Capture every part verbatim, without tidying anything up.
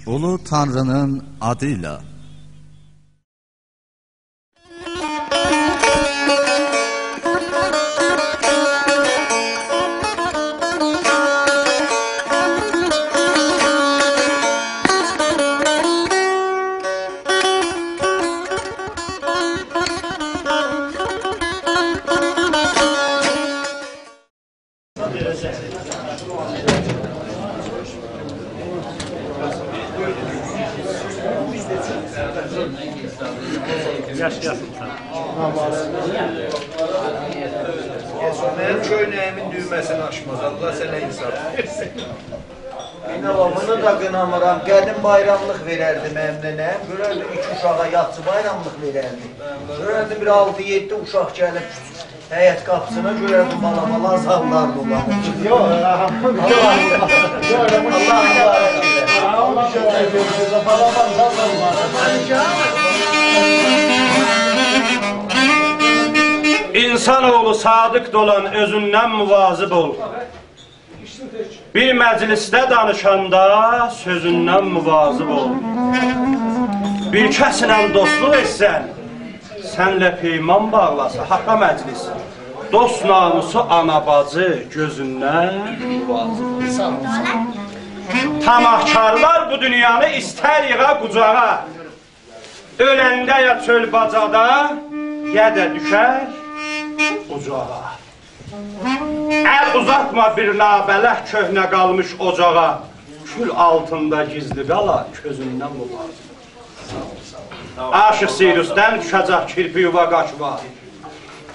اولو تانرینین آدی ایله. یاشایاسان. منیم کؤینه‌ییمین دویمه‌سینی آچماز. آللاه سنه انصاف وئرسین. بینوا، بونو دا قینامیرام. قدیم بایراملیق وئرردی منیم ننه‌م. گؤرردیم، ایکی اوشاغا یاخچی بایراملیق وئرردی. گؤرردیم، بیر آلتی-یئددی اوشاق گلیب حیط قاپیسینا، گؤرردیم، بالا-بالا آزارلاردی اونلار. یوخ، ائله آللاه، یوخ، ائله آللاه مبارک ائله‌سین. انسان اوغلو، صادق دولان، اؤزوندن مواظب اول. بیر مجلسده دانیشاندا سؤزوندن مواظب اول. بیر کسله دوستلوق ائتسن، سنله پیمان باغلاسا، حاققا مجلس. دوست ناموسو، آنا باجی گؤزوندن مواظب اول. طمعکارلار بو دونیانی ایستر ییغا قوجاغا. اؤلنده یا چؤل باجادا، یا دا دوشر اوجاغا. ال اوزاتما بیر نابلد کؤهنه قالمیش اوجاغا، کول آلتیندا گیزلی قالا کؤزوندن مواظب اول. عاشیق سیروسدان دوشه‌جک کیرپی یووا قاشیوا.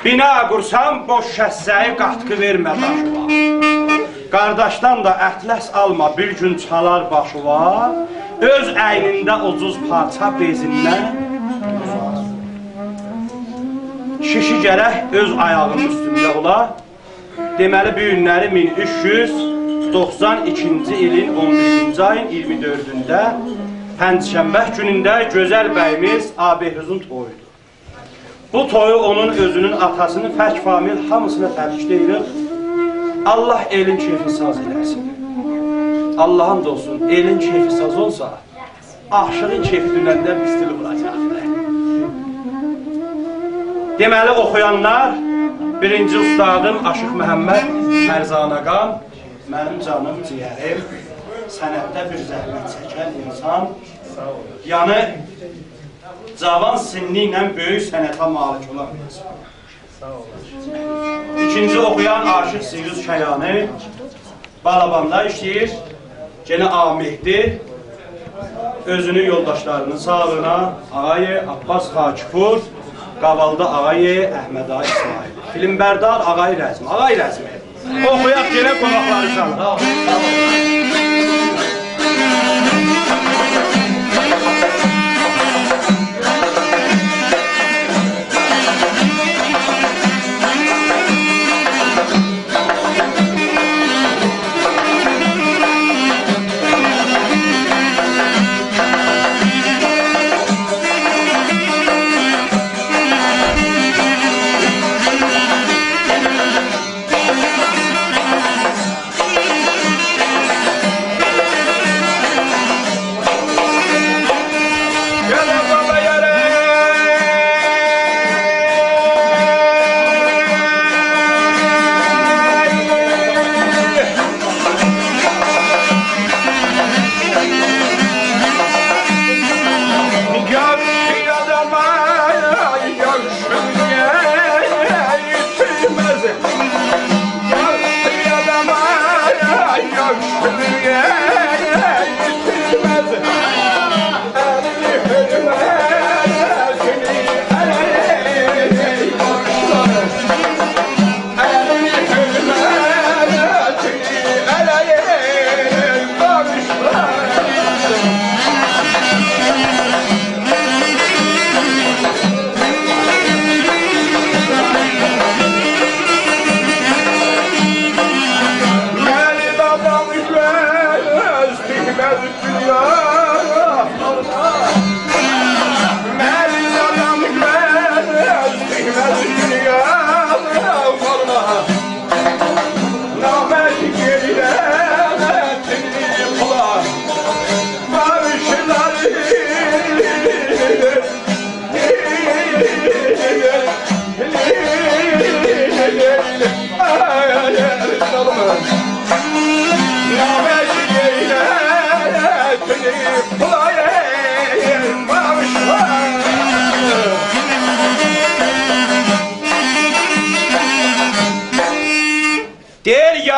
بینا قورسان بوش کسه‌یی، قاتقی وئرمه داشیوا. قارداشدان دا اطلس آلما، بیر گون چالار باشیوا. اؤز اینینده اوجوز پارچا بئزیندن. کیشی گرک اؤز آیاغینین اوستونده اولا. دئمه‌لی، بو گونلری مین اوچ یوز دوخسان ایکینجی ایلین اون بیرینجی آیین اییرمی دؤردونده، پنجشنبه گونونده گؤزل بییمیز آقا بهروزون تویودور. بو تویو اونون اؤزونون، آتاسینین، فک فامیل هامیسینا تبریک دئییرم. آللاه ائلین کئیفین ساز ائله‌سین. آللاها آند اولسون، ائلین کئیفی ساز اولسا، عاشیغین کئیفی دونندن بیستیلی ووراجاقدیر. دئمه‌لی، اوخویانلار، بیرینجی اوستادیم عاشیق محمد فرزانه‌قان، منیم جانیم، جیگریم، صنعتده بیر زحمت چکن انسان. یعنی، جاوان سنّی ایله بؤیوک صنعته مالیک اولان بیر اینسان. ایکینجی اوخویان عاشیق سیروس کیانی، بالاباندا ایشله‌ییر. یئنه آقا مهدی اؤزونون یولداشلارینین ساغلیغینا، آقای عباس خاک‌پور، قابالدا آقای احمد آقا اسماعیل. فیلمبردار آقای رزمی. آقای رزمی. اوخویاق، گلک قوناقلاری چاغیراق.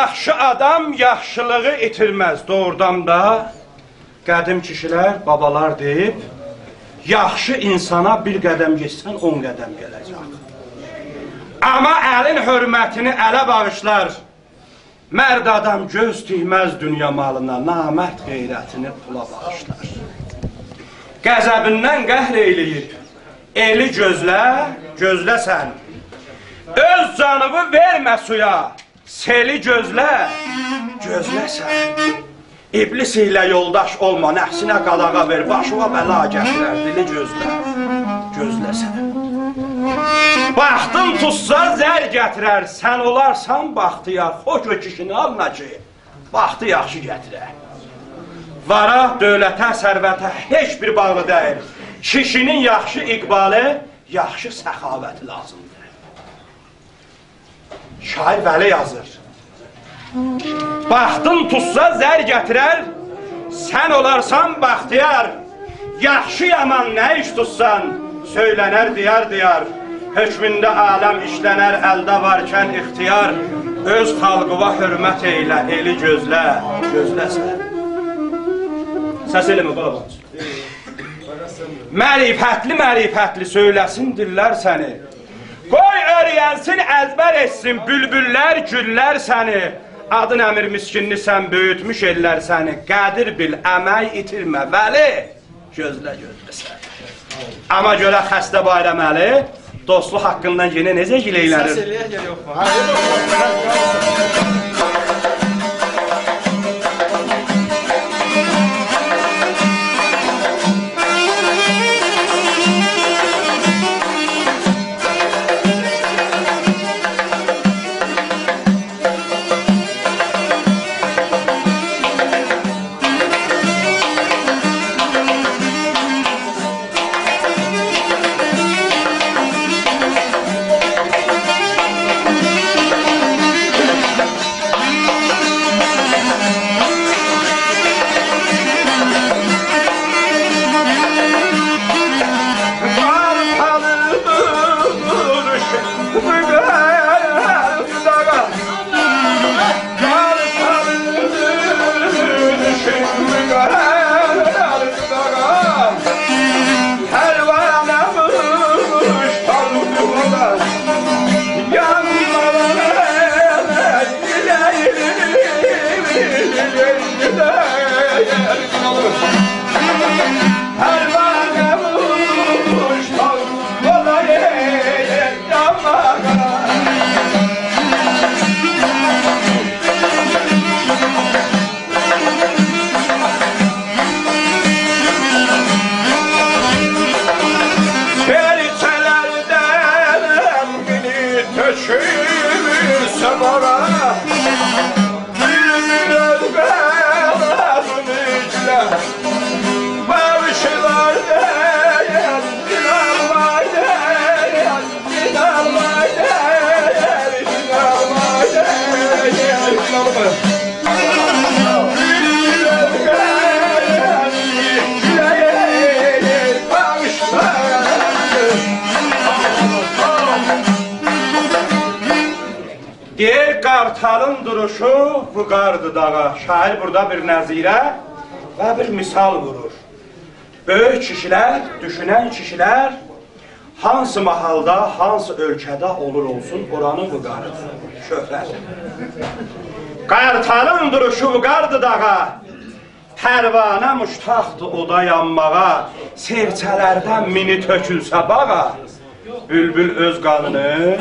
یاخشی آدام یاخشیلیغی ایتیرمز، دوغرودان دا. قدیم کیشیلر، بابالار دئییب، یاخشی اینسانا بیر قدم گئتسن، اون قدم گله‌جک. آمما الین حؤرمتینی اله باغیشلار. مرد آدام گؤز تیکمز دونیا مالینا، نامرد غیرتینی پولا باغیشلار. غضبیندن قهر ائیله‌ییب ائلی گؤزله، گؤزله سن. اؤز جانینی وئرمه سویا، سئلی گؤزله، گؤزله سن. ابلیس ایله یولداش اولما، نفسینه قاداغا وئر، باشینا بلا گتیرر، دیلی گؤزله، گؤزله سن. بختین توتسا زر گتیرر، سن اولارسان بختیار، خوش او کیشینی آلما کی، بختی یاخشی گتیرر. وارا، دؤولته، ثروته هئچ بیر باغلی دئییل. کیشینین یاخشی اقبالی، یاخشی سخاوتی لازیمدیر. شاعر بئله یازیر: بختین توتسا زر گتیرر، سن اولارسان بختیار. یاخشی یامان نه ایش توتسان، سؤیله‌نر دیار دیار. حؤکمونده عالم ایشله‌نر، الده وارکن اختیار. اؤز خالقیوا حؤرمت ائیله، ائلی گؤزله، گؤزله سن. سس ائله‌مه، بابا. معرفتلی، معرفتلی سؤیله‌سین دیللر سنی. قوی اؤیرنسین، ازبر ائتسین بولبوللر، گوللر سنی. آدین امیر مسکیندی، سن بؤیوتموش ائللر سنی. قدیر بیل، امک ایتیرمه، ولی گؤزله، گؤزله سن. آمما گؤرک خسته بایرامعلی دوستلوق حاققیندان یئنه نئجه گیلئیله‌نیر؟ سس ائله‌یک یا یوخ؟ کرچه‌لردن بیری تؤکولسه بارا، بیر-بیر اؤز قدرینی بیله. باغیشلار دئییر، دینار وار دئییر، دینار وار دئییر، دینار وار دئییر، دینار وار. دئییر، قارتالین دوروشو وقاردی داغا. شاعر بورادا بیر نظیره و بیر مثال وورور. بؤیوک کیشیلر، دوشونن کیشیلر هانسی ماحالدا، هانسی اؤلکه‌ده اولور اولسون، اورانین وقاریدیر، شهرتیدیر. قارتالین دوروشو وقاردی داغا، پروانه مشتاقدیر اودا یانماغا، سئرچه‌لردن مینی تؤکولسه باغا، بولبول اؤز قانینی.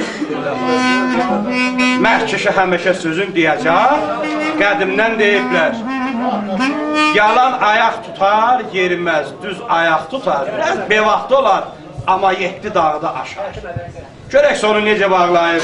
مرد کیشی همیشه سؤزون دئیه‌جک، قدیمدن دئییبلر: یالان آیاق توتار، یئریمز، دوز آیاق توتار. بیر آز بی‌واخت اولار، آمما یئتدی داغی دا آشار. گؤرک سونو نئجه باغلاییر.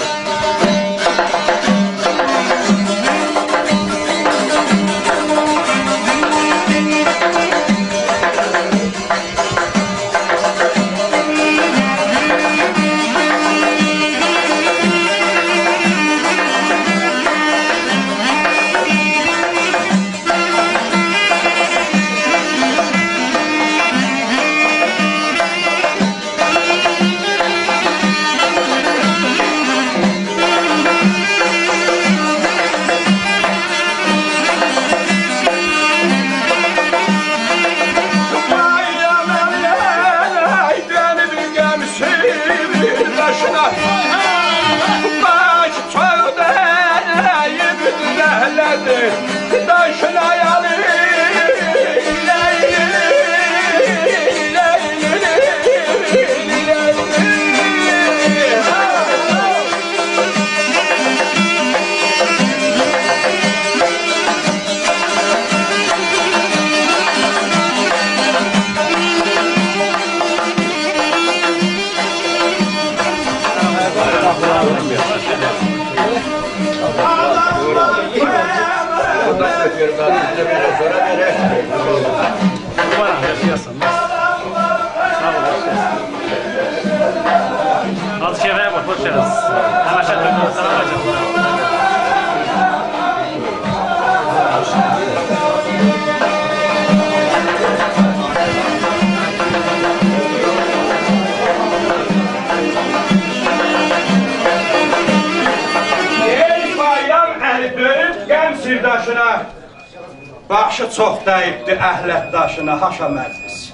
باشی چوخ دییبدی اهلت داشینا، حاشا مجلس.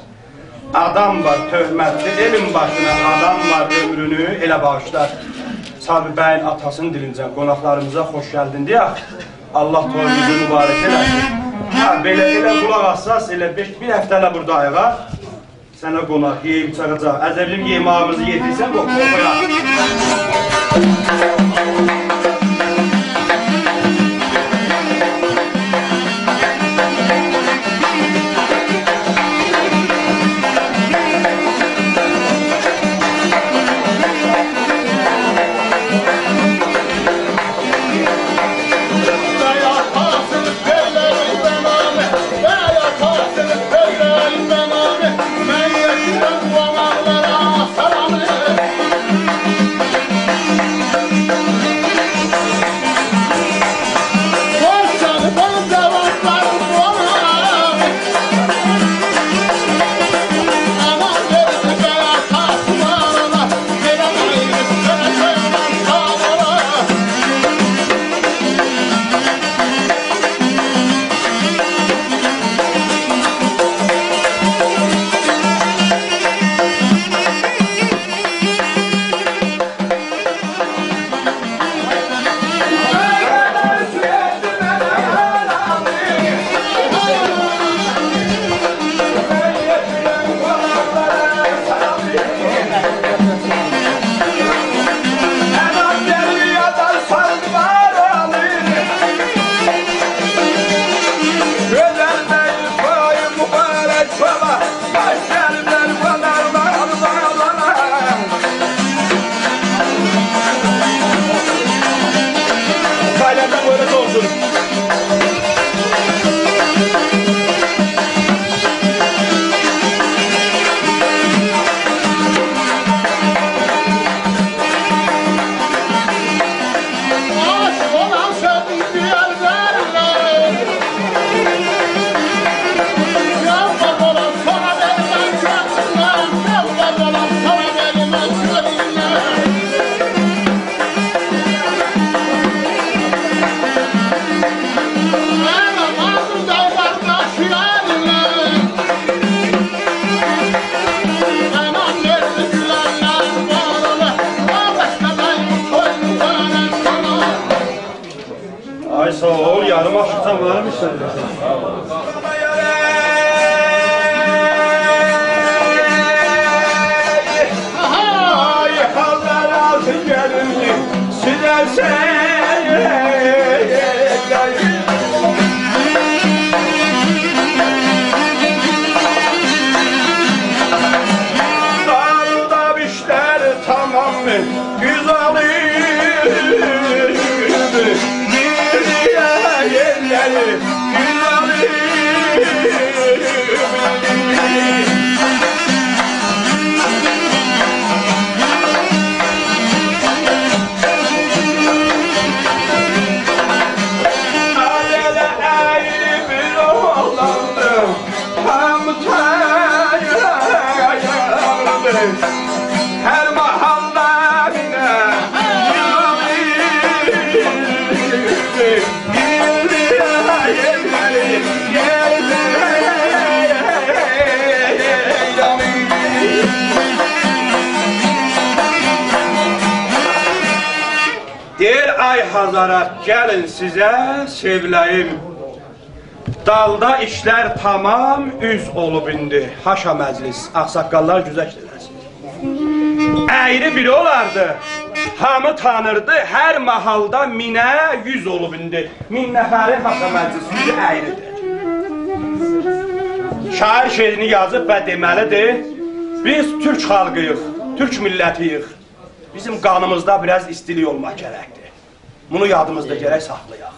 آدام وار تهمتلی ائلین باشینا، آدام وار عؤمرونو ائله باغیشلار. چابی بیین آتاسینین دیلینجن قوناقلاریمیزا خوش گلدین دئیک. الله تویوموزو مبارک ائله‌سین. هه، بئله، ائله قولاق آسساز، ائله بیر، بیر هفته ائله بورداییق ها. سنه قوناق، یئییب چاغاجاق. عجبیم یئماغیمیزی یئتیرسن، قوی، قوی، قویاق. Bayramda böyle olsun. آی، ساغ اول، یاریم آشیقدان وارمیش سنده. آی، حاللار آلتین گلین، سیزه سن. دالدا بیشتر تمام، گؤزل. هم تیاردی، هر محلده بینه. دئییر: آی حضرات، گلین سیزه سئویله‌ییم. دالدا ایشلر تمام، اوز اولوب ایندی. حاشا مجلس، آغ‌ساققاللار گوزشت ائله‌سین. اَیری بیری اولاردی، هامی تانیردی، هر محلده مینه یوز اولوب ایندی. مین نفرین، حاشا مجلس، یوزو اَیریدیر. شاعر شعرینی یازیب و دئمه‌لیدیر: بیز تورک خالقی‌ییق، تورک میللتی‌ییک. بیزیم قانیمیزدا بیر آز ایستیلیک اولماق گرکدیر. بونو یادیمیزدا گرک ساخلایاق.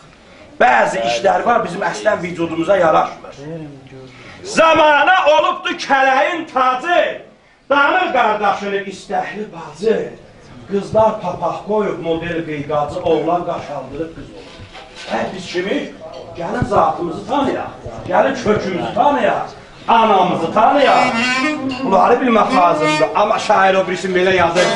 بعضی ایشلر وار، بیزیم اصلاً وجودوموزا یاراشمیر. زامانا اولوبدو کله‌یین تاجی، دانیر قارداشینی ایستکلی باجی. قیزلار پاپاق قویوب، مدل قییقاجی، اوغلان قاش آلدیریب قیز اولوب. هه، بیز کیمیک؟ گلین ذاتیمیزی تانییاق، گلین کؤکوموزو تانییاق. آنامیزی تانییاق. بونلاری بیلمک لازیمدیر. آمما شاعر او بیریسینی بئله یازیر.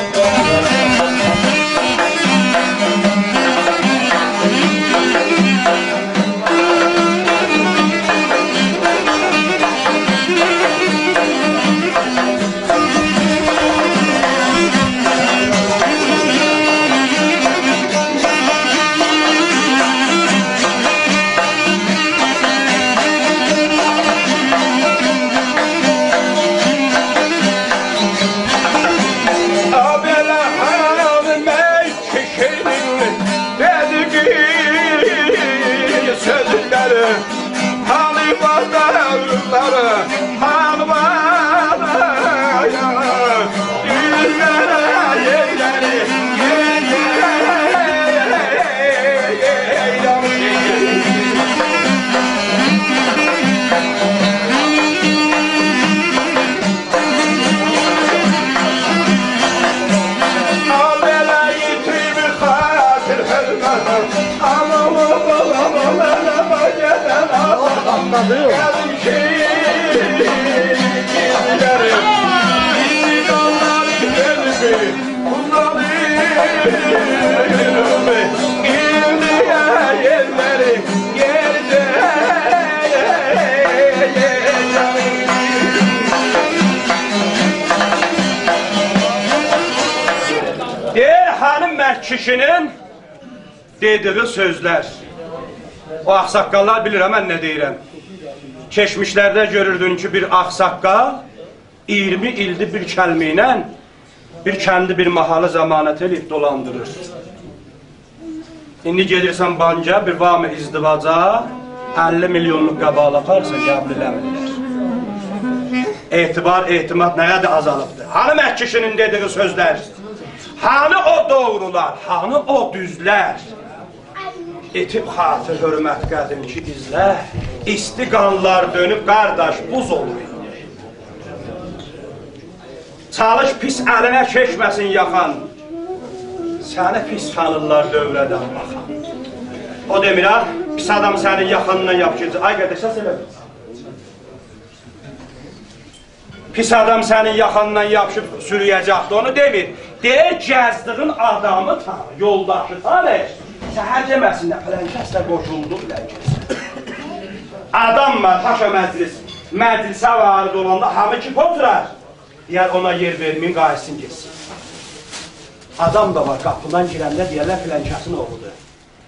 دئییر، هانی مک‌کیشی‌نین دئدیگی سؤزلر. او آغ‌ساققاللار بیلیر ها من نه دئییرم. کئچمیشلرده گؤروردون کی، بیر آغ‌ساققال اییرمی ایلدیر بیر کلمه ایله بیر کندی، بیر ماحالی ضمانت ائله‌ییب دولاندیریر. ایندی گئدیرسن بانکا، بیر وام ازدواجا اللی میلیونلوق قاباغی آپاریرسان، قبول ائله‌میرلر. اعتبار، اعتماد نه قدر آزالیبدیر؟ هانی مک‌کیشی‌نین دئدیگی سؤزلر؟ هانی او دوغرولار؟ هانی او دوزلر؟ ایتیب خاطر حؤرمت قدیمکی ایزلر، ایستی قانلار دؤنوب، قارداش، بوز اولوب ایندی. چالیش پیس الینه کئچمه‌سین یاخان، سنی پیس تانیرلار دؤوره‌دن باخان. او دئمیر ها، پیس آدام سنین یاخاندان یاپیشاجاق. آی قارداش، سس ائله. پیس آدام سنین یاخاندان یاپیشیب سورویه‌جکدیر، اونو دئمیر. دئییر، گزدیگین آدامی تانی، یولداشی تانی. سحر دئمه‌سینلر، فلان کس ده قوشولدو، فلان کس. آدام وار، پاشا مجلس، مجلسه وارد اولاندا هامی کیپ اوتورار. دئیر، اونا یئر وئرمه‌یین، قاییتسین گئتسین. آدام دا وار، قاپیدان گیرنده دئیرلر، فلان کسین اوغلودور.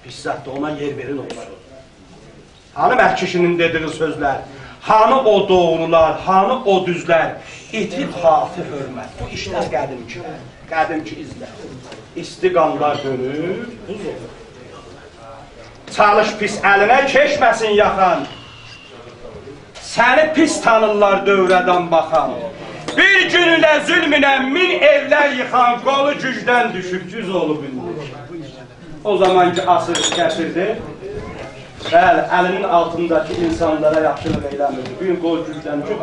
پیس زاددیر، اونا یئر وئرین، اوغلو. هانی مک‌کیشی‌نین دئدیگی سؤزلر؟ هانی او دوغرولار؟ هانی او دوزلر؟ ایتیب خاطر حؤرمت. بو ایشلر قدیمکی، قدیمکی ایزلر. ایستی قانلار دؤنوب، بوز اولوب. چالیش پیس الینه کئچمه‌سین یاخان، سنی پیس تانیرلار دؤوره‌دن باخان. بیر گونونه ظلمونه مین ائولر ییخان، قولو گوجدن دوشوب، دوز اولوب ایندی. او زامان کی، آسیردی، کسیردی، بلی، الی‌نین آلتینداکی اینسانلارا یاخشیلیق ائله‌میردی. بو گون قول گوجدن دوشوب،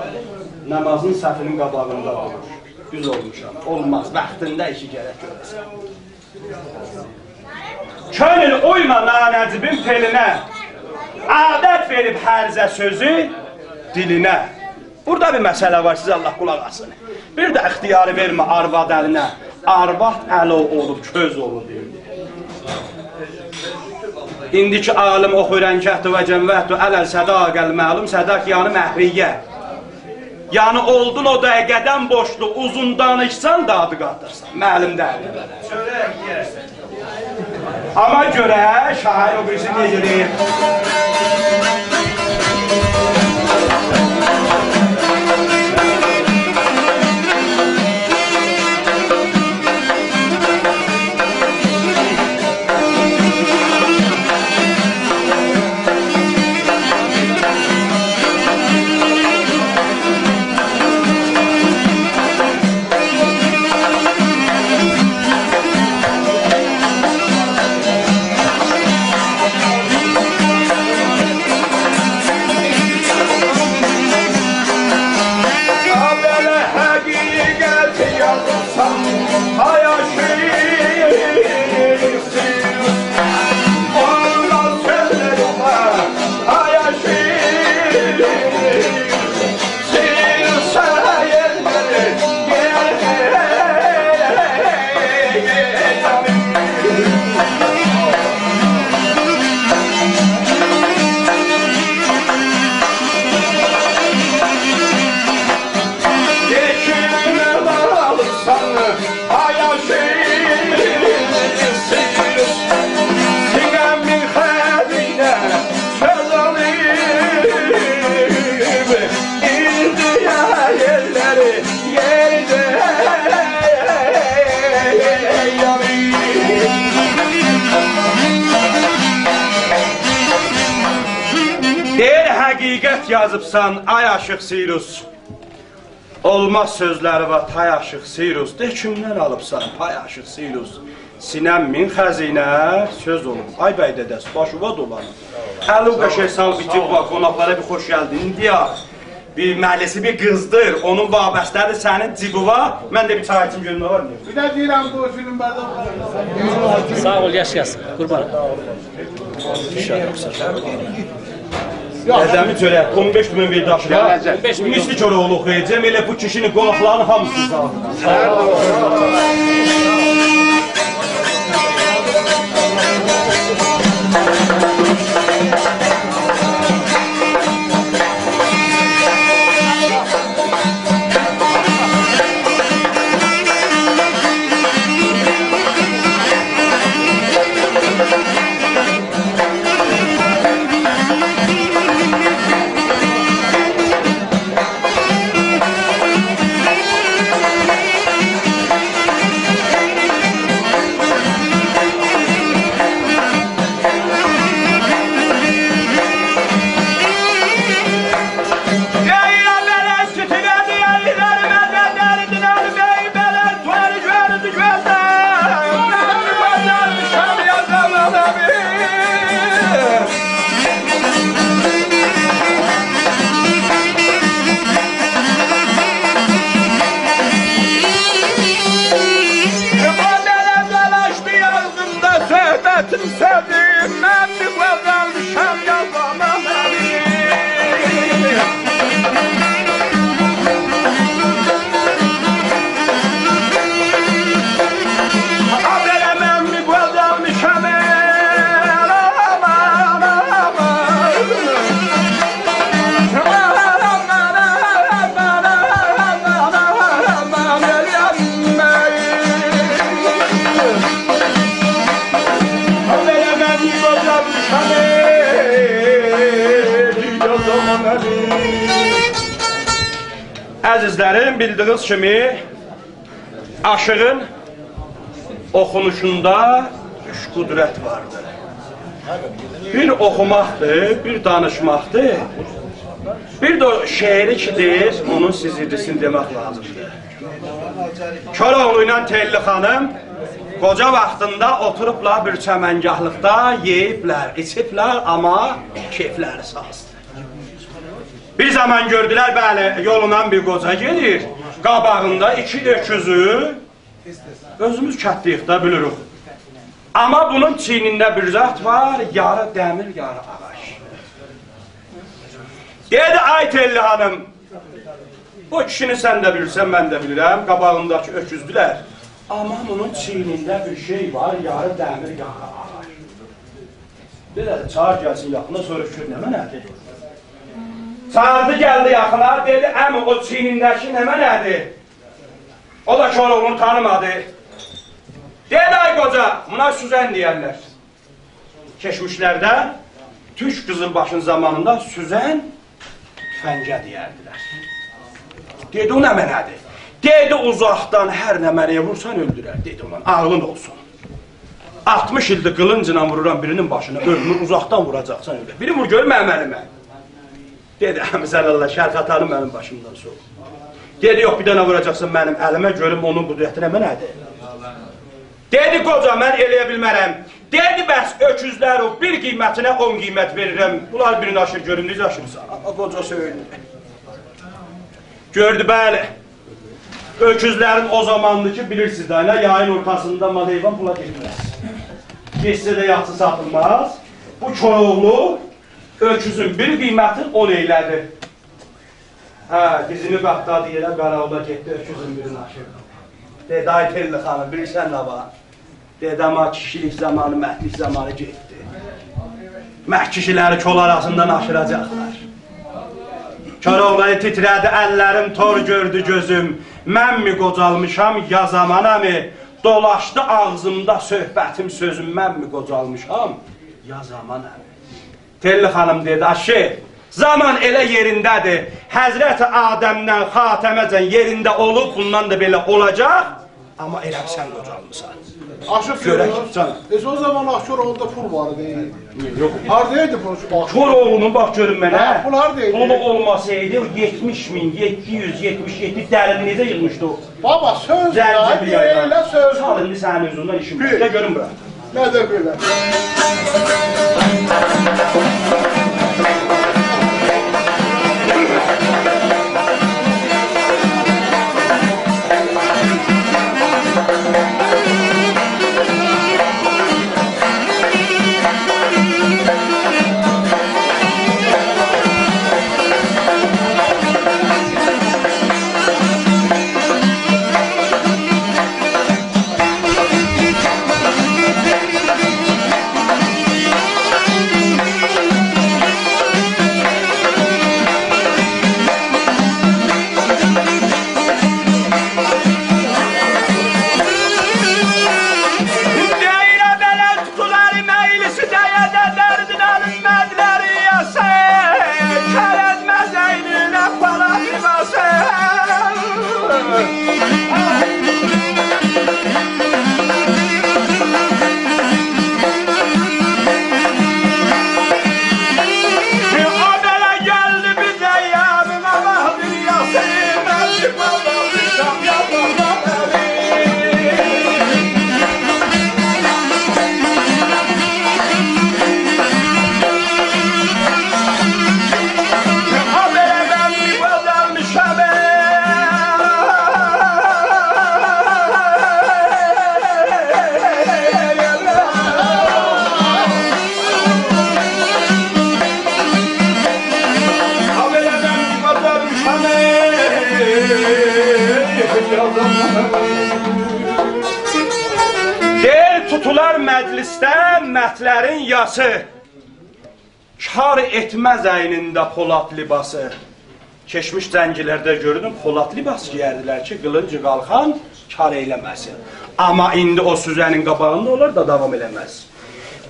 نمازین صفینین قاباغیندا دورور. دوز اولموشام. اولماز، واختیندا ایشی گرک گؤره‌سن. کؤنول اویما نانجیبین فعلینه، عادت وئریب هرزه سؤزو دیلینه. بورادا بیر مسئله وار، سیز الله قولاق آسین. بیر ده اختیاری وئرمه آرواد الینه. آرواد الو اولوب، کؤز اولوب ایندی. ایندی کی عالیم اوخویور: «أنکحت وجمعت علی الصداق المعلوم»، صداق یعنی مهریه. یعنی اولدون او دقیقه‌دن بورجلو، اوزون دانیشسان دا آدی قاتارسان. معلوم دئییل. آمما گؤرک، شاعر او بیریسی نئجه دئییر. بئله حقیقت یازیبسان، آی آشیق. آی آشیق، سینه‌مین خزینه سؤز اولوب، ایندی یئرلری یئرده یانیر. دئییر، حقیقت یازیبسان، آی آشیق سیروس. اولماز سؤزلری وار، تای آشیق سیروس. دئ کیمدن آلیبسان، پای آشیق سیروس؟ سینه‌مین خزینه سؤز اولوب. آی بی دده‌سی، باشیوا دولانیم. الین قشنگ ساغ، ایتی وار، قوناقلارا بیر خوش گلدین. ایندی یا بیر مجلسی بیر قیزدیر، اونون وابسته‌دیر سنین جیبیوا. من ده بیر چای ایچیم گؤروم نه وار، نه یوخ. بیر ده دئییرم، بو فیلم برداشت. ساغ اول، یاشایاسان. قوربان. یوخ. قدمی چؤرک، اون بئش مین وئر داشینا. گله‌جک. اون بئش مین. میسلی کوراوغلو اوخویاجاغام، ائله بو کیشینین قولاقلارینی هامیسینی ساغدیر. صحبتیم سنیم، من بیر قوزالمیشام، یا زامان علی. آ، بئله من بیر قوزالمیشام، ائل، آمان، آمان. عزیزلریم، بیلدیگینیز کیمی، آشیغین اوخونوشوندا اوچ قدرت واردیر. بیر اوخوماقدیر، بیر دانیشماقدیر، بیر ده او شعری کی دئییر، اونون سیزیرلیسینی دئمک لازیمدیر. کوراوغلو ایله تئللی خانیم قوجا واختیندا اوتوروبلار بیر چمنگاهلیقدا، یئییبلر، ایچیبلر، آمما کئیفلری سازدیر. بیر زامان گؤردولر، بلی، یولوندان بیر قوجا گئدیر، قاباغیندا ایکی اؤکوزو، اؤزوموز کتده‌ییک ده، بیلیریک. آمما بونون چیینینده بیر زاد وار، یاری دمیر، یاری آغاج. دئدی: «آی تئللی خانیم، بو کیشینی سن ده بیلیرسن، من ده بیلیرم، قاباغینداکی اؤکوزدولر. آمما بونون چیینینده بیر شئی وار، یاری دمیر، یاری آغاج.» دئدی: «چاغیر گلسین یاخینا، سوروش گؤر نمنه‌دیر.» چاغیردی، گلدی یاخینا، دئدی: «عمی، او چیینینده‌کی نمنه‌دیر؟» او دا کوراوغلونو تانیمادی. دئدی: «آی قوجا، بونا سوزن دئیرلر.» کئچمیشلرده تورک قیزیلباشین زامانیندا سوزن توفنگه دئیردیلر. دئدی: «او نمنه‌دیر؟» دئدی: «اوزاقدان هر نمنه‌یه وورسان اؤلدورر.» دئدی: «اولان عاغلین اولسون. آلتمیش ایلدیر قیلینجلا وورورام بیرینین باشینا، اؤلمور، اوزاقدان ووراجاقسان اؤلر. بیرینی وور گؤروم منیم الیمه.» دئدی: «عمی، سن الله، شرخ آتانی منیم باشیمدان سوخ.» دئدی: «یوخ، بیر دنه ووراجاقسان منیم الیمه، گؤروم اونون قدرتی نمنه‌دیر.» دئدی: «قوجا، من ائلیه بیلمرم.» دئدی: «بس اؤکوزلری بیر قیمتینه اون قیمت وئریرم. بونلاری بیرینی آشیر گؤروم، نئجه آشیریرسان؟» آ، آ، قوجا سئویندی. گؤردو، بلی. اؤکوزلرین او زاماندیر کی، بیلیرسینیز ده، ائله یایین اورتاسیندا مال حیوان بولا گئتمز. گئتسه ده یاخشی ساتیلماز. بو کوراوغلو اؤکوزون بیر قیمتین اون ائیله‌دی. هه، دیزینی قاتلادی یئره، قاراوولا گئتدی، اؤکوزون بیرینی آشیردی. دئدی: «آی تئللی خانیم، بیلیرسن نه وار؟» دئدی: «آمما کیشیلیک زامانی، مردلیک زامانی گئتدی. مرد کیشیلری کول آراسیندان آشیراجاقلار.» کوراوغلو تیتره‌دی، اللریم تور گؤردو گؤزوم. من می قوجالمیشام، یا زامان عمی؟ دولاشدی آغزیمدا صحبتیم، سؤزوم، من می قوجالمیشام، یا زامان عمی؟ تئللی خانیم دئدی: «آ شئی، زامان ائله یئرینده‌دیر. حضرت آدمدن خاتمه‌جن یئرینده اولوب، بوندان دا بئله اولاجاق. آمما ائله سن قوجالمیسان.» آشیق گؤرک، گؤرور. جانیم. ائ، او زامان آشیق اوندا پول وار ایدی. یوخ. هاردا ایدی پول؟ آشیق. کوراوغلونون، باخ گؤروم منه. هه، پول هاردا ایدی؟ پولو اولماسایدی، او یئتمیش مین یئددی یوز یئتمیش یئددی دلینی نئجه ییغمیشدی او؟ بابا، سؤز زنجی یا، بیر یایلا. دئییله سؤز. سال ایندی سنین اوزوندن ایشیم وار. بیر. گل گؤروم بورا. نه ده بئله. دئییر، توتولار مجلسده مردلرین یاسی. کار ائتمز اینینده پولاد لباسی. کئچمیش جنگلرده گؤردوم، پولاد لباس گئیردیلر کی، قیلینج قالخان کار ائله‌مه‌سین. آمما ایندی او سوزه‌نین قاباغیندا اولار دا داوام ائله‌مز.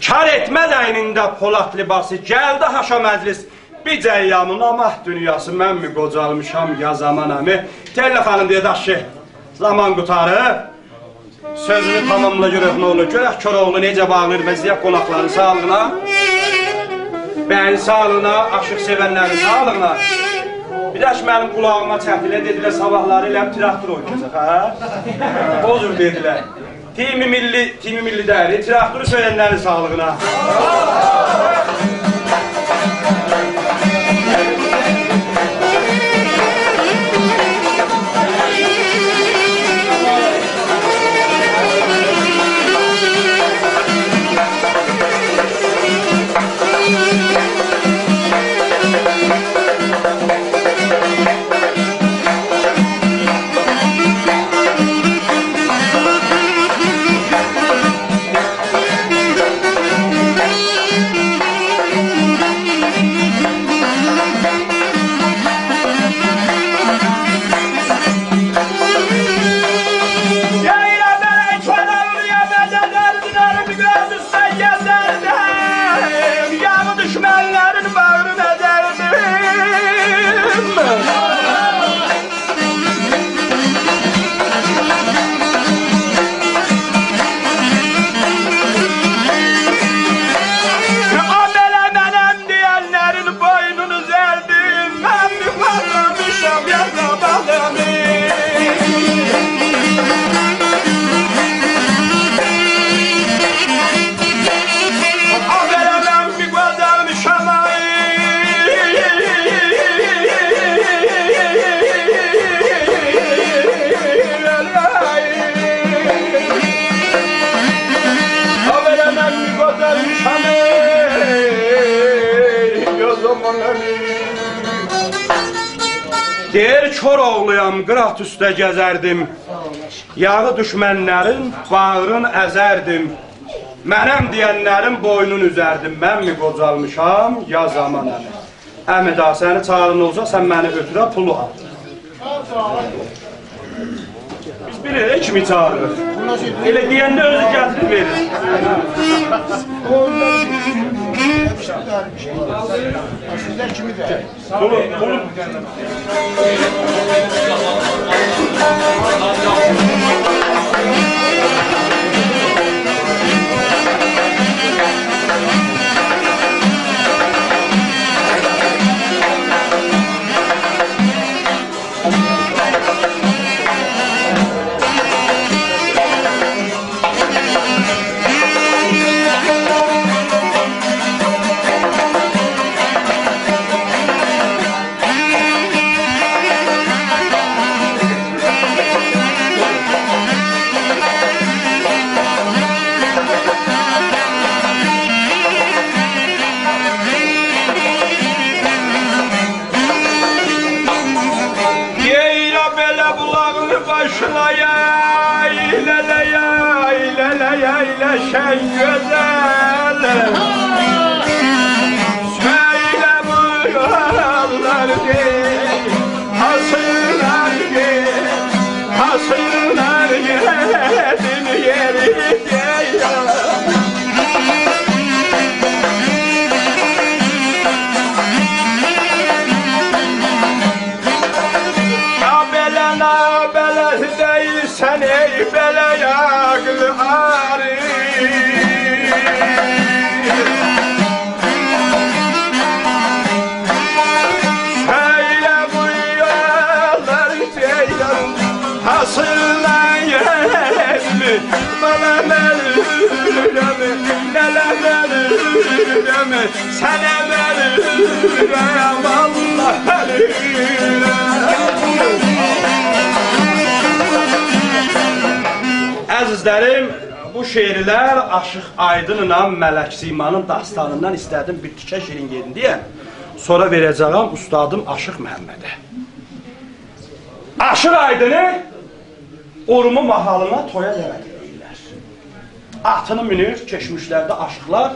کار ائتمز اینینده پولاد لباسی، گلدی هاشا مجلس. بیر جیّامین آماه دونیاسی، من می قوجالمیشام یا زامان امی؟ تلّه خانیم دئییر، داش کی، زامان قوتاریر. سؤزونو تاماملا گؤرک نه اولور. گؤرک کوراوغلو نئجه باغلاییر وضعیت قوناقلارین ساغلیغینا. بیین ساغلیغینا، آشیق سئونلرین ساغلیغینا. بیر ده کی، منیم قولاغیما چکدیلر، دئدیلر، صاباحلاری ائله تراکتور اوینایاجاق، هه؟ او جور دئدیلر. تیم ملی، تیم ملی دئییل، تراکتورو سؤیونلرین ساغلیغینا. یاغی دوشمنلرین باغرین ازردیم. آ، بئله منم دئینلرین بوینونو اوزردیم. من بیر باغلامیشام یا زامانیمی. آ، بئله من بیر قوجالمیشام، آی. آ، بئله من بیر قوجالمیشام، آی. یا زامان امی. دئییر، کوراوغلویام، قیرات اوسته گزردیم. یاغی دوشمنلرین باغرین ازردیم. منم دئینلرین بوینون اوزردیم. من می قوجالمیشام، یا زامان امی؟ امی، دا سنی چاغیران اولسا، سن منی اؤتوره پولو آل. بیز بیلیریک کیمی چاغیریریق. ائله دئینده اؤزو گتیریر، وئریر. سیزلر کیمی ده. بونو، بونو. یئیله بئله بولاغینی باشلایای، له‌له‌یای، له‌له‌یای، له‌شن گؤزل. سؤیله بو یوللار دئییل، آسیرلار دئییل، آسیرلار یئدین یئری دئییل. نابله، نابله دئییلسن، ای بئله عاغلی آری. سؤیله بو یوللار دئییل، سیرلاییرمی، بالام اؤلورم، لالام اؤلورم، سنه اؤلورم، آللاه اؤلورم. عزیزلریم، بو شعرلر آشیق آیدینلا ملک سیمانین داستانیندان ایسته‌دیم بیر تیکه شیرین یئرین دئیم. سونرا وئره‌جه‌یم اوستادیم آشیق محمده. آشیق آیدینی اورمو ماحالینا تویا دعوت ائدیرلر. آتینی مینیر، کئچمیشلرده آشیقلار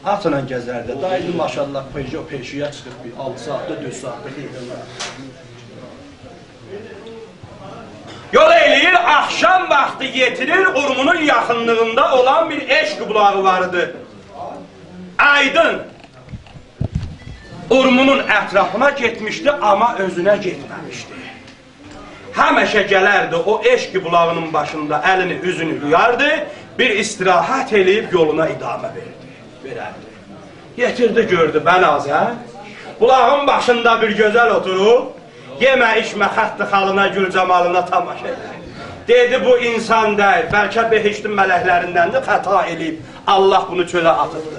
آتلا گزردی. دا ایندی ماشاالله پژو، پژویا چیخیب بیر آلتی ساعاتدا، دؤرد ساعاتدا گئدیرلر. یول ائله‌ییر، آخشام واختی یئتیریر، اورمونون یاخینلیغیندا اولان بیر عشق بولاغی وار ایدی. آیدین اورمونون اطرافینا گئتمیشدی، آمما اؤزونه گئتمه‌میشدی. همیشه گلردی، او عشق بولاغینین باشیندا الینی، اوزونو یویاردی، بیر استراحت ائله‌ییب یولونا ادامه وئردی، وئرردی. یئتیردی، گؤردو، بنازه بولاغین باشیندا بیر گؤزل اوتوروب، یئمه، ایچمه، خط خالینا، گول جمالینا تماشا ائدیر. دئدی: «بو انسان دئییل، بلکه بهشتین ملکلریندندیر، خطا ائله‌ییب، آللاه بونو چؤله آتیبدیر.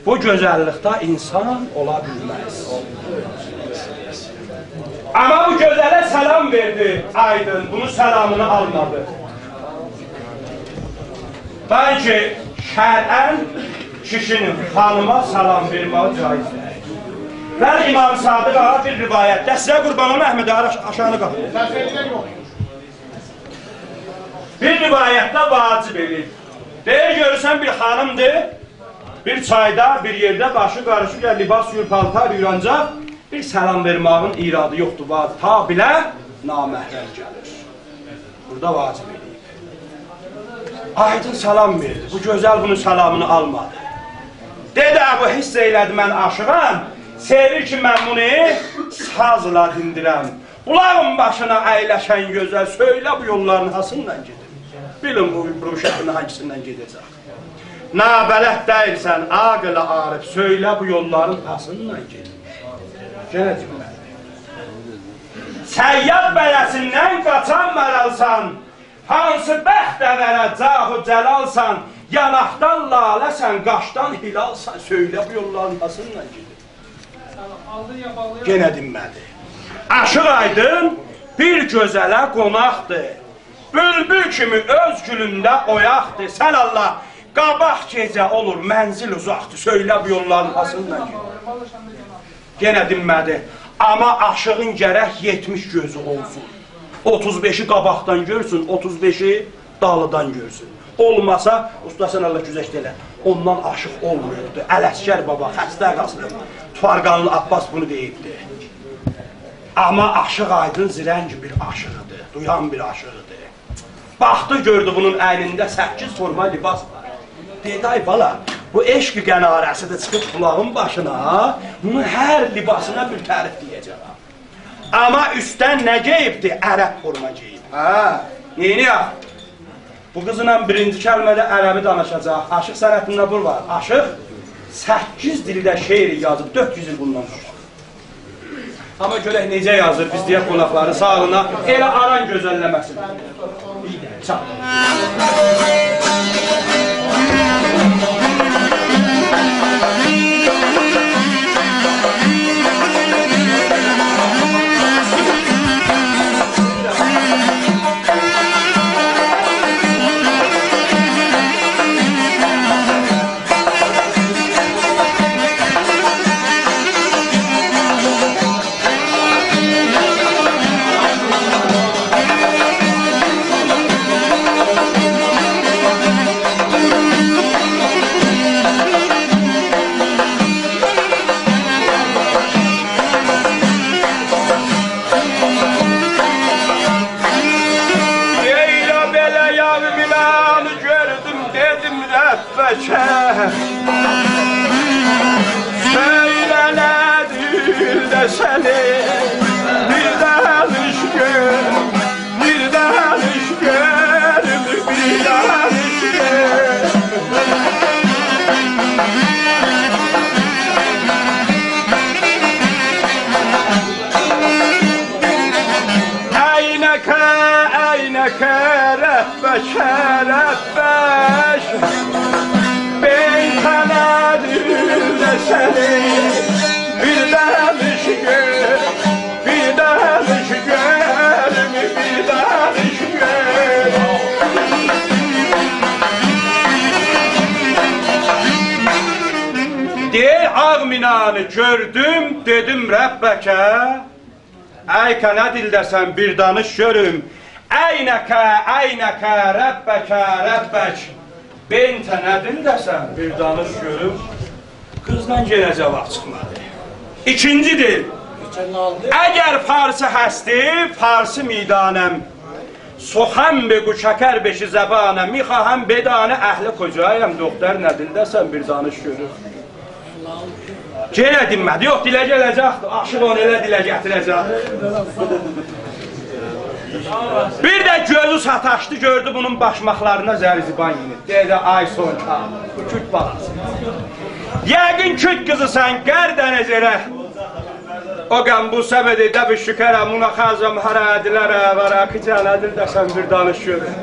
بو گؤزللیکده انسان اولا بیلمز.» آمما بو گؤزله سلام وئردی آیدین، بونون سلامینی آلمادی. بلکه شرعاً کیشی‌نین خانیما سلام وئرمه‌یی جایز دئییل. ولی امام صادق آقا بیر روایتده، سیزه قوربان اولوم، احمد آقا، آشاغینی قاپا. بیر روایتده واجب ائله‌ییب. دئییر، گؤرورسن، بیر خانیمدیر، بیر چایدا، بیر یئرده باشی قاریشیق، یا لباس یویور، پالتار یویور، آنجاق بیر سلام وئرمه‌یین ایرادی یوخدور، واجب، تا بیله نامحرم گلیر. بورادا واجب ائله‌ییب. آیدین سلام وئردی. بو گؤزل بونون سلامینی آلمادی. دئدی: «ابو، حس ائله‌دی من آشیغام. سئویر کی من بونو سازلا دیندیرم. بولاغین باشینا اَیلشن گؤزل، سؤیله بو یوللارین هاسیندان گئدیم؟ بیلیم بو، بو شکیلین هانگیسیندان گئده‌جک؟ نابلد دئییلسن، عاقل عارف، سؤیله بو یوللارین هاسیندان گئدیم؟» یئنه دئمه‌دی. صیاد بله‌سیندن قاچان مارالسان، هانسی بختوره جاه و جلالسان، یاناقدان لاله‌سن، قاشدان هلالسان، سؤیله بو یوللارین هاسیندان گئدیم؟ یئنه دینمه‌دی. آشیق آیدین بیر گؤزله قوناقدیر. بولبول کیمی اؤز گولونده اویاقدیر. سن آللاه، قاباق گئجه اولور، منزل اوزاقدیر. سؤیله بو یوللارین هاسیندان گئدیم؟ یئنه دینمه‌دی. آمما آشیغین گرک یئتمیش گؤزو اولسون. اوتوز بئشی قاباقدان گؤرسون، اوتوز بئشی دالیدان گؤرسون. اولماسا، اوستا، سن آللاه گذشت ائله، اوندان آشیق اولمویوبدو. علعسگر بابا، خسته قاسم، توارقانلی عباس بونو دئییبدی. آمما آشیق آیدین زرنگ بیر آشیق ایدی، دویان بیر آشیق ایدی. باخدی، گؤردو بونون اینینده سککیز توربا لباس وار. دئدی: «آی بالا، بو عشق قناره‌سیدیر، چیخیب بولاغین باشینا، بونون هر لباسینا بیر تعریف دئیه‌جم.» آمما اوستدن نه گئییبدی؟ عرب فورما گئییب. هه. نئینیه‌ک؟ بو قیزلا بیرینجی کلمه‌ده عربی دانیشاجاق. آشیق صنعتینده بو وار. آشیق سککیز دیلده شعر یازیب، دؤرد یوز ایل بوندان قاباق. آمما گؤرک نئجه یازیر، بیز دئیک قوناقلارین ساغلیغینا، ائله آران گؤزلله‌مه‌سین. چال. ائله بئله یاریمیلانی گؤردوم، دئدیم ربّکه: سؤیله ندیر ده سنی، بیر دانیش گؤر، بیر دانیش گؤر، بیر دانیش گؤر. عینکه ربک، ربک، ربک، بین تنه دیل ده سنین، بیر دانیش گؤر، بیر دانیش گؤروم، بیر دانیش گؤروم. دئییر، آغ مینانی گؤردوم، دئدیم ربکه، عینک نه دیلده‌سن، بیر دانیش گؤروم. عینک، عینک، ربک، ربک. بین تنه دیلده‌سن، بیر دانیش گؤروم. قیزدان یئنه جواب چیخمادی. ایکینجی دیل. اگر فارسی هستی، فارسی می‌دانم. سخن بگو کاکر بشی زبانه، می‌خواهم بدانه اهل کجایم، دختر نه دیلده‌سن، بیر دانیش گؤروم. یئنه دینمه‌دی. یوخ، دیله گله‌جکدی. عاشیق اونو ائله دیله گتیره‌جک. بیر ده گؤزو ساتاشدی، گؤردو بونون باشماقلارینا زریزیبان یئنیر. دئدی: «آی سونکا، بو کورد بالاسی. یقین کورد قیزیسان، قردنه زئره. او قن بوسه بده، دب شکره، مونا خزم هره دیلره، وره کی جهله دیلده‌سن، بیر دانیش گؤروم.»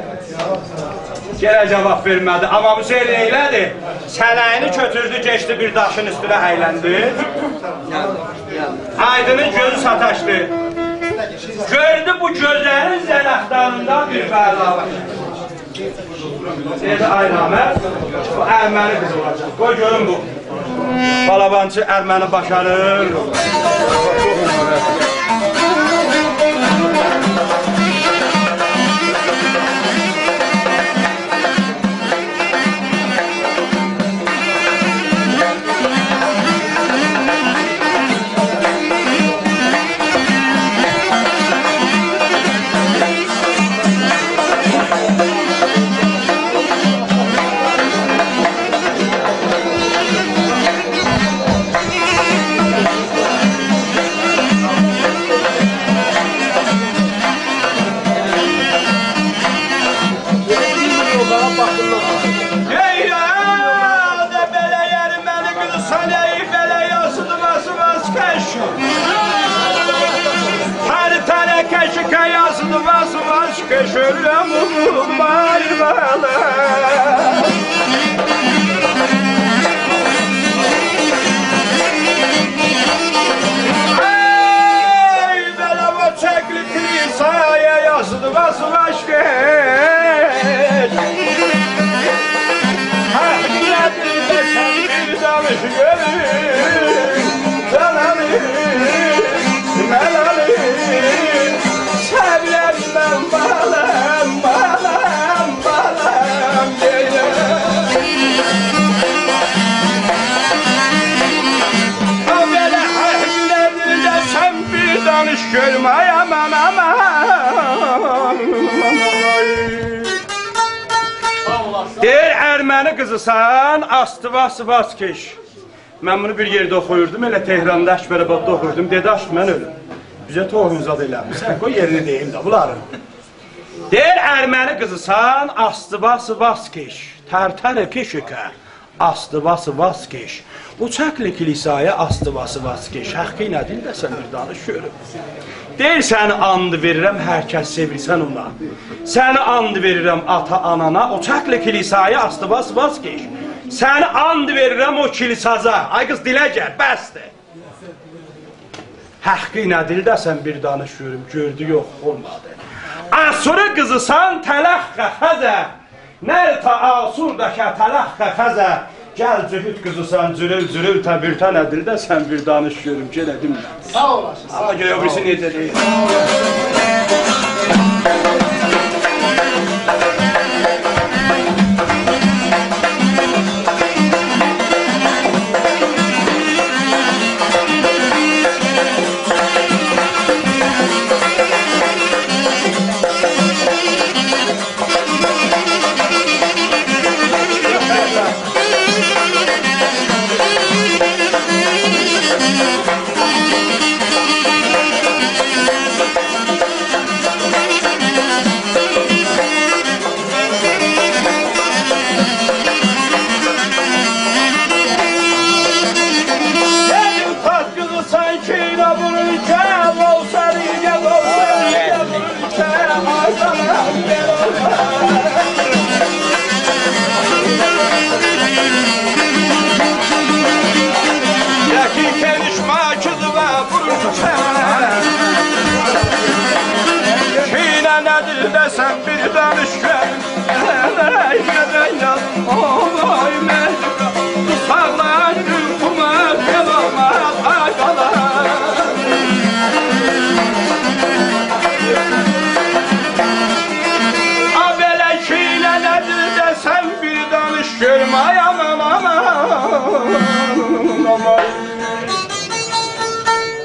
یئنه جواب وئرمه‌دی. آمما بو سری ائله‌دی. سله‌یینی گؤتوردو، گئچدی بیر داشین اوستونه اَیلندی. آیدینین گؤزو ساتاشدی. گؤردو بو گؤزلین زناقلاریندا بیر بلا وار. دئدی: «آی نامرد، بو ارمنی قیزی اولاجاق. قوی گؤروم بو بالابانچی ارمنی باشاریر.» ای یاد، بئله ارمنی قیزیسان، ای بئله یاسیدی واس واس کش. هر تنه کشی کیاسیدی واس واس کش، اؤلورم اوزوم آیریلالا. ای بئله او چکلی کلیسایا یاسیدی واس واس کش. هه، بیر دانیش گؤروم، جانانیم، ملالیم، سنله من بالام، بالام، بالام، دئییر. او بئله اهلدیر ده سن بیر دانیش گؤروم، آی آمان، آمان. دئییر، ارمنی قیزیسان، آستی واس واس کش. من بونو بیر یئرده اوخویوردوم، ائله تهراندا، اکبرآباددا اوخویوردوم. دئدی: «عاشیق، من اؤلوم. بیزه توهین زاد ائله‌میسن.» قوی یئرینه دئییم ده بونلارین. دئییر، ارمنی قیزیسان، آستی واس واس کش، ترتر پیشکه، آستی واس واس کش. او چکلی کلیسایا آستی واس واس کش. حقی نه دیلده‌سن، بیر دانیش گؤروم. دئییر، سنی آند وئریرم، هر کس سئویرسن اونا. سنی آند وئریرم آتا آنانا، او چکلی کلیسایا آستی واس واس کش. سنی آند وئریرم او کلیسازا. آی قیز، دیله گل، بسدیر. حقی نه دیلده‌سن، بیر دانیش گؤروم. گؤردو، یوخ، اولمادی. آسوری قیزیسان، تلخ خزه، نرتا آسوردکه تلخ خزه. گل جهود قیزیسان، جورول جورول، تا بیر تنه دیلده‌سن، بیر دانیش گؤروم. گئنه دینمه. ساغ اولاسین. آمما گؤر او بیریسی نئجه دئییر. سن بیر دانیش گؤروم، ای، ای، ای، آی، من بو ساغلار یوخوما گل اولماز، آی، بالام. آ، بئله کینه نه‌دیر دئسن، بیر دانیش گؤروم، آی، آمان، آمان، آمان.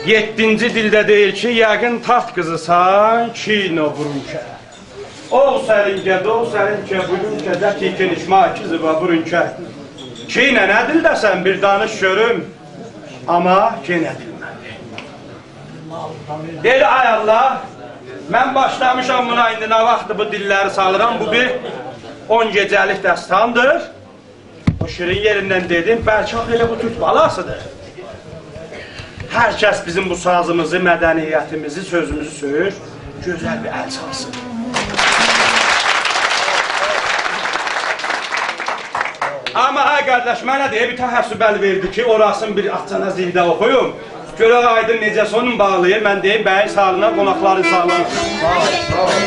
یئددینجی دیلده دئییر کی، یقین تارت قیزیسان، کینه بورون که. او سنین گده، او سنین که، بویون که، ده کی، کنیشما، کی، زیبا، بورون که. کینه نه‌دیر دئسن، بیر دانیش گؤروم. آمما کینه دیلمه‌دی. دئدی: «آی الله، من باشلامیشام بونا، ایندی نه واختدیر بو دیللری سالیرام، بو بیر اون گئجه‌لیک دستاندیر.» او شیرین یئریندن دئدیم: «بلکه آخی ائله بو تورک بالاسیدیر. هر کس بیزیم بو سازیمیزی، مدنیتیمیزی، سؤزوموزو سؤیور، گؤزل بیر ال چالسین.» آمما آی قارداش، منه ده بیر تعصب ال وئردی کی، اوراسینی بیر آزجانا زیرده اوخویوم. گؤرک آیدین نئجه سونون باغلاییر، من دئییم، بیین ساغلیغینا، قوناقلارین ساغلیغینا. ساغ اول، ساغ اول.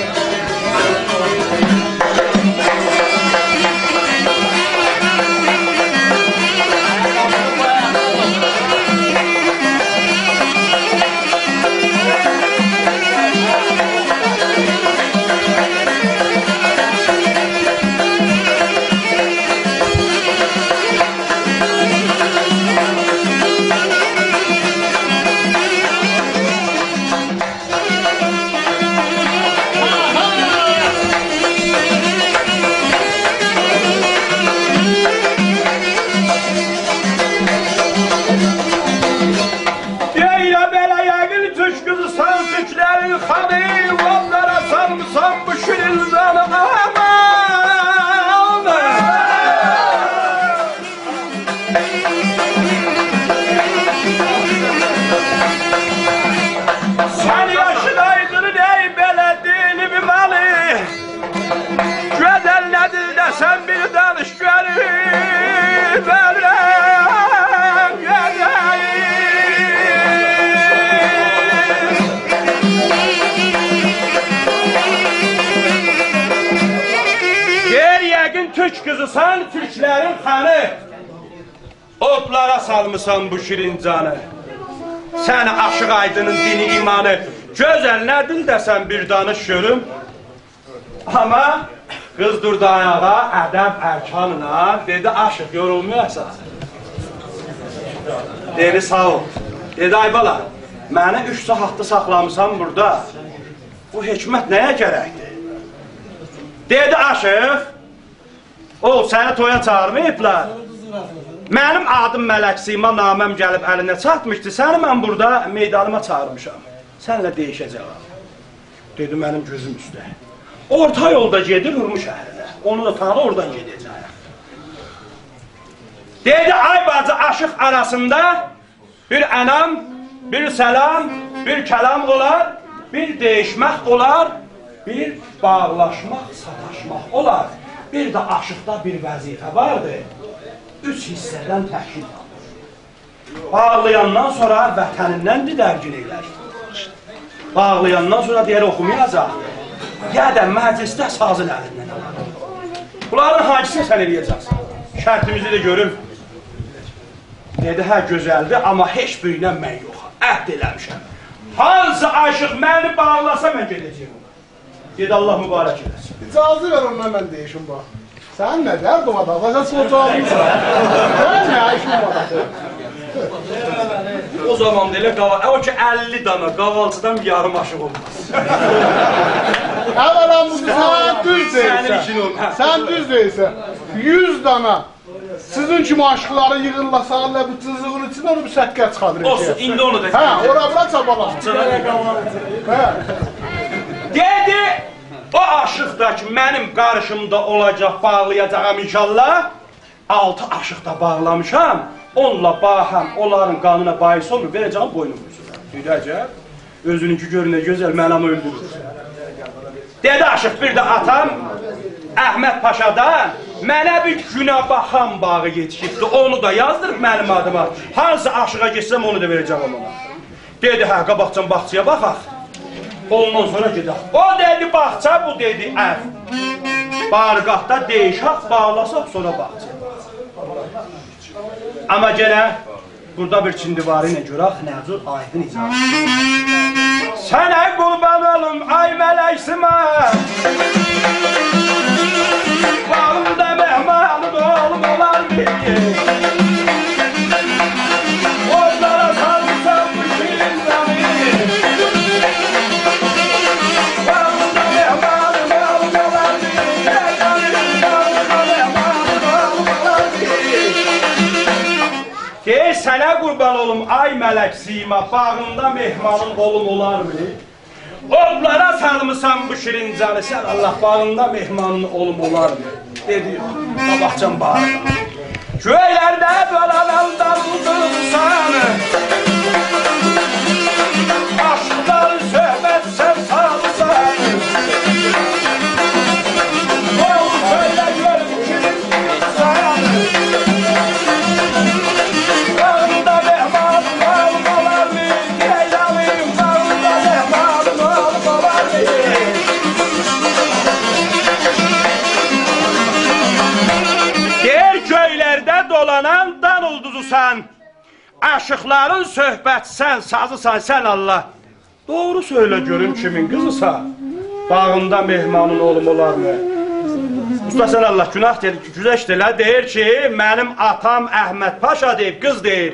دئییرم ائله یقین تورک قیزیسان، تورکلرین خانی، اونلارا سالمیسان بو شیرین جانی، آمان. سن یاشین آیدین، ای بئله دیلی بیر مالی. گؤزل نه‌دیر دئسن، بیر دانیش گؤروم، اؤلورم گؤزل. دئییر، یقین تورک قیزیسان، تورکلرین خانی. اونلارا سالمیسان بو شیرین جانی. سن عاشیق آیدینین دینی، ایمانی. گؤزل نه‌دیر دئسن، بیر دانیش گؤروم. آمما قیز دوردو آیاغا، ادب ارکانینا، دئدی: «عاشیق، یورولمایاسان.» دئدی: «ساغ اول.» دئدی: «آی بالا، منی اوچ ساعاتدیر ساخلامیسان بورادا. بو حکمت نه‌یه گرکدیر؟» دئدی: «عاشیق، او، سنی تویا چاغیرماییبلار. منیم آدیم ملک سیما، نامه‌م گلیب الینه چاتمیشدی. سنی من بورادا میدانیما چاغیرمیشام. سنینله دئییشه‌جه‌یم.» دئدی: «منیم گؤزوم اوسته.» اورتا یولدا گئدیر اورمو شهرینه. اونو دا تانیدی، اورادان گئده‌جک. دئدی: «آی باجی، عاشیق آراسیندا بیر انعام، بیر سلام، بیر کلام اولار، بیر دئییشمک اولار، بیر باغلاشماق، ساتاشماق اولار. بیر ده عاشیقدا بیر وظیفه واردی. اوچ حیصه‌دن تشکیل اولور. باغلایاندان سونرا وطنیندن دیدرگین ائلر. باغلایاندان سونرا دئیر اوخومایاجاق. یا دا مجلسده سازین الیندن آلار. بونلارین هانسینی سن ائله‌یه‌جکسن؟ شرطیمیزی ده گؤروم.» دئدی: «هه، گؤزلدیر، آمما هئچ بیرینن من یوخام. عهد ائله‌میشم. هانسی عاشیق منی باغلاسا، من گئده‌جه‌یم اونا.» دئدی: «الله مبارک ائله‌سین.» اجازه وئر، اونونلا من دئییشیم، باخ. سنین نه دردین وار دا، باجا سوراجاغیم وار. سنین نه ایشین وار دا؟ او زامان دا ائله قاوا-، او کی اللی دانا قاوالچیدان بیر یاریم عاشیق اولماز. اولاً، بو سن دوز دئییرسن. سنین ایشین اولماز. سن دوز دئییرسن. یوز دانا سیزین کیمی عاشیقلاری ییغیرلار، سالیرلار بو جیزیغین ایچینه، اونو بیر سککه چیخاردیر. اولسون، ایندی اونو دا. هه، اورا بورا چابالار. هه. دئدی: «او عاشیق دا کی منیم قارشیمدا اولاجاق، باغلایاجاغام انشاءالله. آلتی عاشیق دا باغلامیشام. اونونلا باهم، اونلارین قانینا باعث اولور، وئره‌جه‌یم بوینومون اوستونه.» دئدی: «عجب، اؤزونونکی گؤر نه گؤزل، منی آمما اؤلدورور.» دئدی: «عاشیق، بیر ده آتام احمد پاشادان منه بیر گون‌باتان باغی یئتیشیبدی، اونو دا یازدیریب منیم آدیما. هانسی عاشیغا گئتسم، اونو دا وئره‌جه‌یم اونا.» دئدی: «هه، قاباقجان باغچایا باخاق.» اوندان سونرا گئدک. او دئدی باغچا، بو دئدی ائو. بارگاهدا دئییشک، باغلاساق، سونرا باغچا. آمما گئنه بورادا بیر چیندیواری ایله گؤرک، نه جور آیدین ایجاد. سنه قوربان اولوم، آی ملک سیما. باغیمدا مهمانین اولوم اولارمی؟ اودلارا سالمیسان بو شیرین جانی. باغیمدا مهمانین اولوم اولارمی؟ باغیمدا مهمانین اولوم اولارمی؟ دئییر، سنه قوربان اولوم، آی ملک سیما، باغیندا مهمانین اولوم اولارمی؟ اودلارا سالمیسان بو شیرین جانی، سن الله، باغیندا مهمانین اولوم اولارمی؟ دئدی، یوخ، قاباقجام باغدا. گؤیلرده دولانان دانیلدیسان، آشیقلارین صحبت سن سازیسان. دوغرو سؤیله گؤروم، کیمین قیزیسان؟ باغیندا مهمانین اولوم اولارمی؟ نئیله‌ییم، باغیندا مهمانین اولوم اولارمی؟ دئییر، گؤیلرده دولانان دان اولدوزوسان، آشیقلارین صحبت سن، سازیسان سن، الله. دوغرو سؤیله گؤروم، کیمین قیزیسان؟ باغیندا مهمانین اولوم اولارمی؟ اوستا، سن الله، گوناه دئییر کی، گذشت ائله، دئییر کی، منیم آتام احمد پاشا دئییب، قیز دئییر،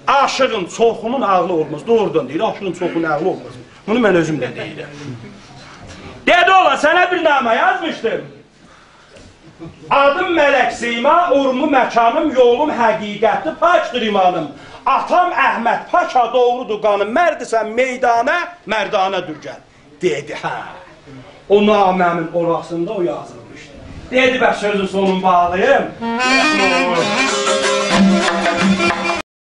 آشیغین چوخونون عاغلی اولماز. دوغرودان دئییر، آشیغین چوخونون عاغلی اولماز. بونو من اؤزوم ده دئییرم. دئدی، اولا، سنه بیر نامه یازمیشدیم. آدیم ملک سیما، اورمو مکانیم، یولوم حقیقتدیر، پاکدیر ایمانیم. آتام احمد پاشا، دوغرودور قانیم، مردسن میدانا، مردانه دور گل. دئدی، هه. او نامه‌نین اوراسیندا او یازیلمیشدی. دئدی، بس سؤزون سونون باغلاییم.